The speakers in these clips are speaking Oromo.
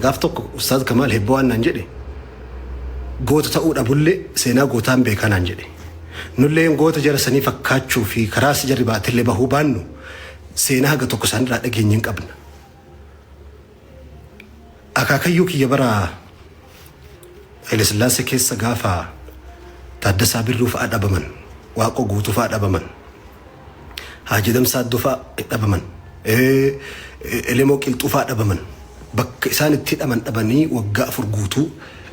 Gaaf tokko Ustaaz Kamaal Hebboo waan naan jedhe, goota ta'uu dhabullee seenaa gootaan beekaa naan jedhe. Nulleen goota jara sanii fakkaachuu fi karaa jarri baatellee bahuu baannu seenaa haga tokko isaanirraa dhageenye hin qabna. Akaakayyuu kiyya bara Hayilasillaasee keessa gaafa Taaddasaa Birruu fa'a dhabaman, Waaqoo Guutuu fa'a dhabaman, Haaji Damsaa Addoo fa'a dhabaman, Elemoo Qilxuu fa'a dhabaman. Bakka isaan itti hidhaman dhabanii waggaa 4 guutuu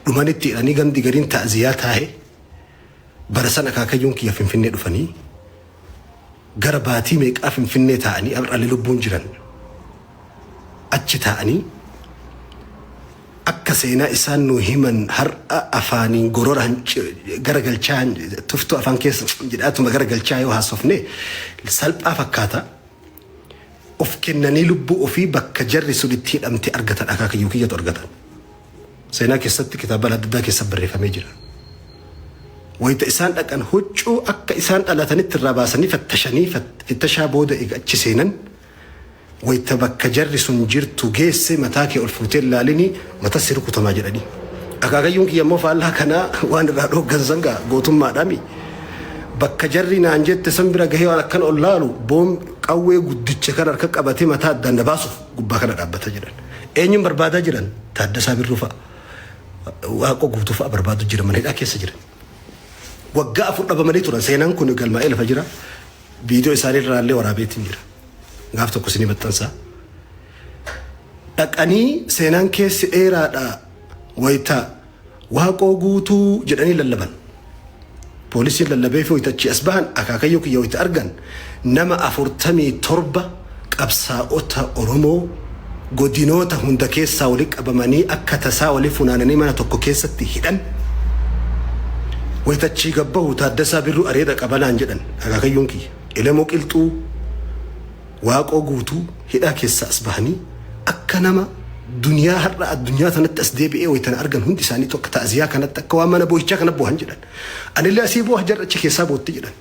dhumanitti hidhanii gandi gariin ta'ziyaa taa'e. Bara san akaakayyuun kiyya Finfinnee dhufanii gara baatii meeqaa Finfinnee taa'anii har'allee lubbuun jiran achi taa'anii akka seenaa isaan nu himan har'a afaaniin gorora garagalchaa tuftuu afaan keessa jedhaatuma garagalchaa yoo haasofne salphaa fakkaata. Of kennanii lubbuu ofii bakka jarri sun itti hidhamte argatan akaakayyuu kiyyatu argatan. Seenaa keessatti kitaaba adda addaa keessa barreeffamee jira. Wayita isaan dhaqan huccuu akka isaan dhalatanitti irraa baasanii fattashanii fattashaa booda eega achi seenan wayita bakka jarri sun jirtu geesse mataa kee ol fuutee ilaalinii mata si rukutamaa jedhanii. Akaakayyuun kiyya immoo faallaa kanaa waan irraa dhooggan san gaa gootummaadhaami. Bakka jarri naan jette san bira gahee waan akkana ol laalu boom qawwee guddicha kan harka qabatee mataa addaan na baasuuf gubbaa kana dhaabbata jedhan. Eenyuun barbaadaa jiran? Taaddasaa Birruu fa'a. Waaqoo Guutuu fa'a barbaadu jira mana hidhaa keessa jiran. Waggaa 4 dhabamanii turan. Seenaan kun galmaa'ee lafa jira. Viidiyoo isaanii irraa illee waraabeetiin jira. Gaaf tokko isinii maxxansaa. Dhaqanii seenaan keessi dheeraadha wayita Waaqoo Guutuu jedhanii lallaban. Poolisiin lallabee fi wayita achii as bahan akaakayyuu kiyya wayita argan nama 47 qabsaa'ota Oromoo godinoota hunda keessaa walitti qabamanii akka tasaa wali funaananii mana tokko keessatti hidhan. Wayita achii gad bahu Taaddasaa Birruu areeda qaba naan jedhan akaakayyuun kiyya. Elemoo Qilxuu, Waaqoo Guutuu hidhaa keessaa as bahanii akka nama duniyaa har'a addunyaa tanatti as deebi'ee wayita na argan hundi isaaniitu akka ta'ziyaa kanatti akka waan mana boo'ichaa kana boohan jedhan. Anillee asii booha jarri achi keessaa bootti jedhan.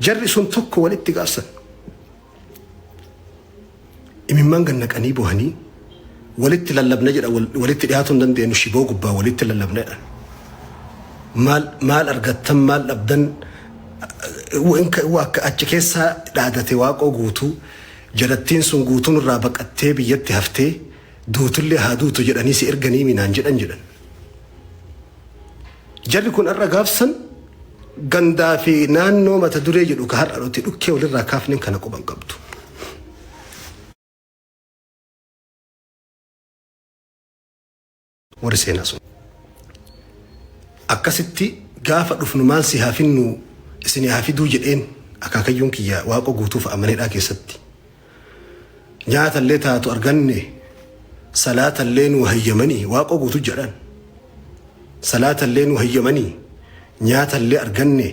Jarri sun tokko walitti gaafsan. Imimmaan gad naqanii boohanii walitti lallabna jedha walitti dhiyaatuu hin dandeenyu shiboo gubbaa walitti lallabna jedhan. Maal maal argattan maal dhabdan akka achi keessaa dhaadate Waaqoo Guutuu jarattiin sun guutuun irraa baqattee biyyatti haftee duutullee haa duutu jedhanii si erganii minaan jedhan jedhan. Jarri kun har'a gaafsan gandaa fi naannoo mata duree jedhu ka har'a nuti dhukkee walirraa kaafneen kana quban qabdu. Warri seenaa sun. Akkasitti gaafa dhufnu maal si haa finnu isin haa fiduu jedheen akaakayyuun kiyya Waaqoo Guutuu fa'a mana hidhaa keessatti. Nyaata illee taatu arganne salaata illee nuu hayyamanii Waaqoo Guutuu jedhan. Salaata illee nuu hayyamanii nyaata illee arganne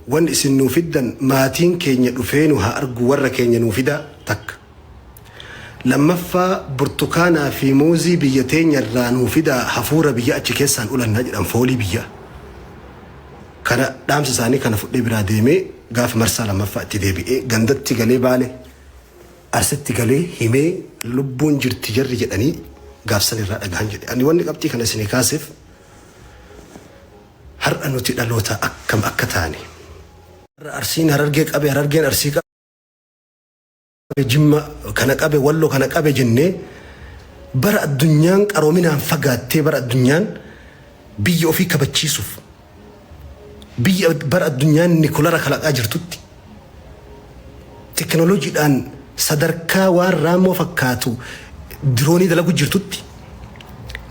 wanni isin nuu fiddan maatiin keenya dhufee nu haa argu warra keenya nuu fidaa takka. Lammaffaa burtukaanaa fi muuzii biyya teenya irraa nuu fidaa hafuura biyya achi keessaan ulannaa jedhan foolii biyyaa. Kana dhaamsa isaanii kana fudhee biraa deemee gaafa marsaa lammaffaa itti deebi'ee gandatti galee Baale Arsitti galee himee lubbuun jirti jarri jedhanii gaafsan irraa dhagahan jedhe. Ani wanni qabxii kana isinii kaaseef har'a nuti dhaloota akkam akka taane. Har'a Arsiin Harargee qabe Harargeen Arsii qabe Jimma kana qabe Wallo kana qabe jennee bara addunyaan qaroominaan fagaattee bara addunyaan biyya ofii kabachiisuuf biyya bara addunyaan nikulara kalaqaa jirtutti teknooloojiidhaan sadarkaa waan raammoo fakkaatu diroonii dalagu jirtutti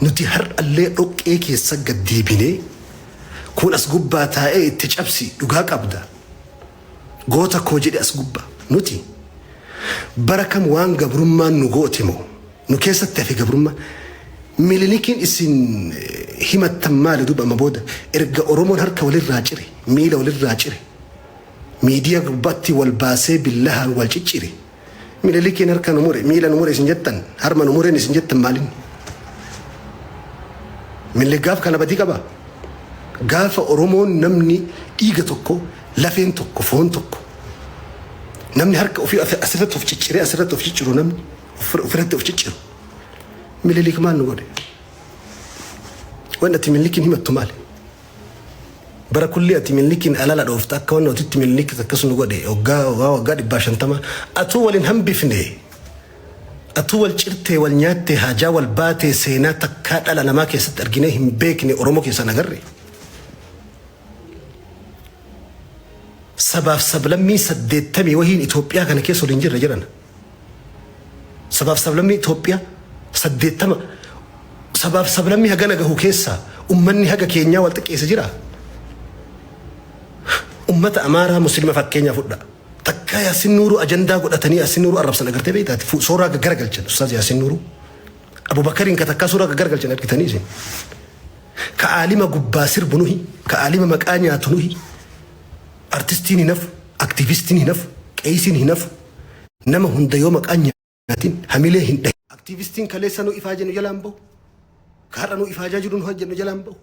nuti har'allee dhoqqee keessa gad deebinee kun as gubbaa taa'ee itti cabsi dhugaa qabda. Goota koo jedhe as gubbaa. Nuti bara kam waan gabrummaan nu goote moo nu keessatti hafe gabrummaa? Milinikiin isin himattan maali duuba amma booda erga Oromoon harka walirraa cire, miila walirraa cire, miidiyaa gubbaatti wal baasee billahaan wal ciccire. Mililikiin harka nu mure, miila nu mure isin jettan, harma nu mureen isin jettan maalin? Minilik gaaf kana badii qabaa? Gaafa Oromoon namni dhiiga tokko, lafeen tokko, foon tokko. Namni harka ofii asirratti of cicciree asirratti of cicciru namni ofirratti of cicciru. Minilik maal nu godhe? Wanni ati Minilikiin himattu maali? Bara kulli ati Minilikiin alala dhoofta akka wanni otitti Minilik akkas nu godhe waggaa waggaa 150 atuu wal hin hambifne. Atuu wal cirtee wal nyaattee haajaa wal baatee seenaa takkaa dhala namaa keessatti arginee hin beekne Oromoo keessaan agarre. Sabaaf sablammii 80 wahiin Itoophiyaa kana keessa waliin jirra jedhan. Sabaaf sablammii Itoophiyaa 80 sabaaf sablammii hagana gahu keessaa ummanni haga keenyaa wal xiqqeesse jira. Ummata Amaaraa Muslima fakkeenyaa fudha. Takkaa Yaasin Nuuruu ajandaa godhatanii Yaasin Nuuruu arrabsan agartee beektaati. Suuraa garagalchan Ustaaz Yaasin Nuuruu. Abubakariin ka takkaa suuraa garagalchan argitanii isin. Ka aalima gubbaa sirbu nuhi, ka aalima maqaa nyaatu nuhi. Artistiin hin hafu, aktiivistiin hin hafu, qeeysiin hin hafu. Nama hunda yoo maqaa nyaatin hamilee hin dhahin. Aktiivistiin kaleessa nu ifaa jennu jalaan bahu. Ka har'a nu ifaajaa jiru nu jennu jalaan bahu.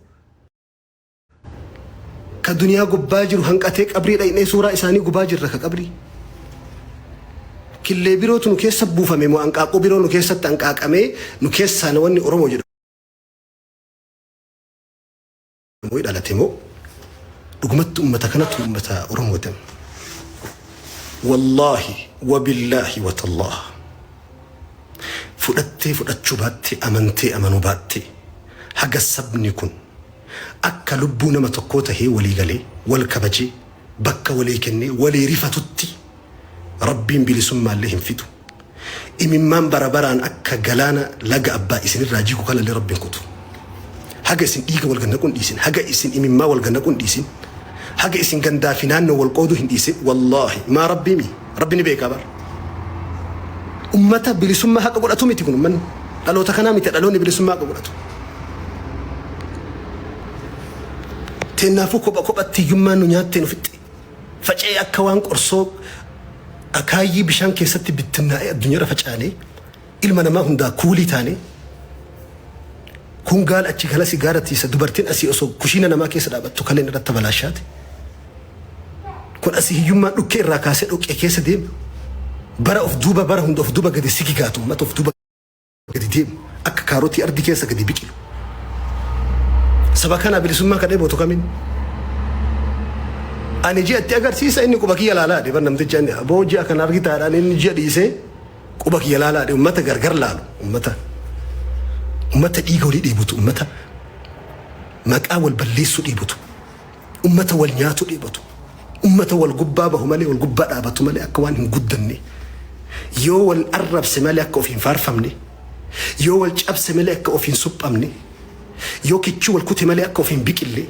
Ka duniyaa gubbaa jiru hanqatee qabrii dhaynee suuraa isaanii gubaa jirra ka qabrii. Killee birootu nu keessa buufame moo anqaaquu biroo nu keessatti anqaaqamee nu keessaa wanni Oromoo jedhamu dhalate moo dhugumatti ummata kanatu ummata Oromooti. Wallaahi wabillaahi watallah. Fudhattee fudhachuu baattee amantee amanuu baattee haga sabni kun akka lubbuu nama tokkoo tahee walii galee wal kabajee bakka walii kennee walii rifatutti Rabbiin bilisummaallee hin fidu. Imimmaan bara baraan akka galaana laga abbaa isinirraa jigu kanallee Rabbiin kutu. Haga isin dhiiga wal gannaquu hin dhiisin, haga isin imimmaa wal gannaquu hin dhiisin, haga isin gandaa fi naannoo wal qooduu hin dhiisin, wallaahi maa Rabbii mi? Rabbi ni beekaa bar. Ummata bilisummaa haqa godhatu miti kun ummanni. Dhaloota kanaa miti dhaloonni bilisummaa haqa godhatu. Teennaafuu kopha kophatti hiyyummaan nu nyaattee nu fixxe. Faca'ee akka waan qorsoo akaayyii bishaan keessatti bittinnaa'ee addunyaarra facaanee ilma namaa hundaa kuulii taanee kun gaala achi galasi gaara tiisa dubartiin asii osoo kushiina namaa keessa dhaabattu kaleen irratti balaashaate. Kun asii hiyyummaan dhukkee irraa kaasee dhoqqee keessa deema. Bara of duuba bara hunda of duuba gadi sigigaatu uummata of duuba gadi deemu akka kaarotii ardi keessa gadi biqilu. Saba kana bilisummaa kan dheebotu kamiin? Ani ji'a itti agarsiisa inni quba kiyya laalaa jedhe bar namtichi ani aboo ji'a kana argitaadhaan inni ji'a dhiisee quba kiyya laalaa jedhe uummata gargar laalu uummata uummata dhiiga walii dheebotu uummata maqaa wal balleessuu dheebotu uummata wal nyaatu dheebotu uummata wal gubbaa bahu malee wal gubbaa dhaabatu malee akka waan hin guddanne yoo wal arrabse malee akka of hin faarfamne yoo wal cabse malee akka of hin suphamne yoo kichuu wal kute malee akka of hin biqille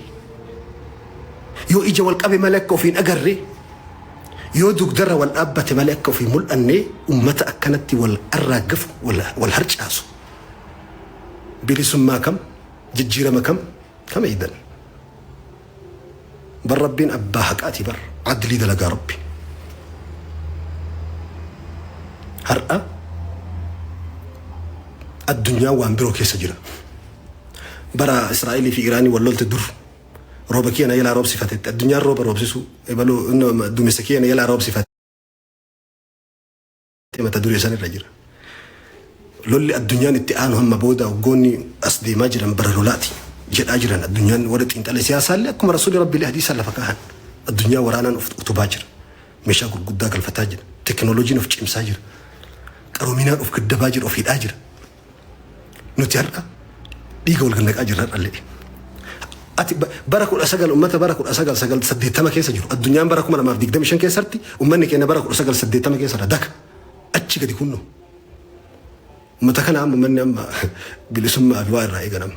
yoo ija wal qabe malee akka of hin agarre yoo dugdarra wal dhaabbate malee akka of hin mul'anne ummata akkanatti wal arraaggafu wal harcaasu bilisummaa kam jijjiirama kam kam eeydan bar Rabbiin abbaa haqaati bar adlii dalagaa Rabbi har'a addunyaan waan biroo keessa jira bara Israa'elii fi Iraanii wal lolte dur rooba kiyya na jalaa roobsifatetti addunyaan rooba roobsisuu ebaluu duumessa kiyya na jalaa roobsifate mata duree san irra jira. Lolli addunyaan itti aanu hamma booda waggoonni as deemaa jiran bara lolaati jedhaa jiran addunyaan warri xiinxala siyaasaallee akkuma rasuulli rabbiilee hadiisaan lafa kaahan addunyaa waraanaan of utubaa jira. Meeshaa gurguddaa galfataa jira. Tekinooloojiin of cimsaa jira. Qaroominaan of gaddabaa jira of hidhaa jira. Nuti har'a dhiiga wal gannaqaa jirra har'allee. Ati bara 19 ummata bara 1980 keessa jiru addunyaan bara 2025 keessatti ummanni keenya bara 1980 keessa irra daka achi gadi kunnu. Ummata kana amma ummanni amma bilisummaa fi waa irraa eegan amma.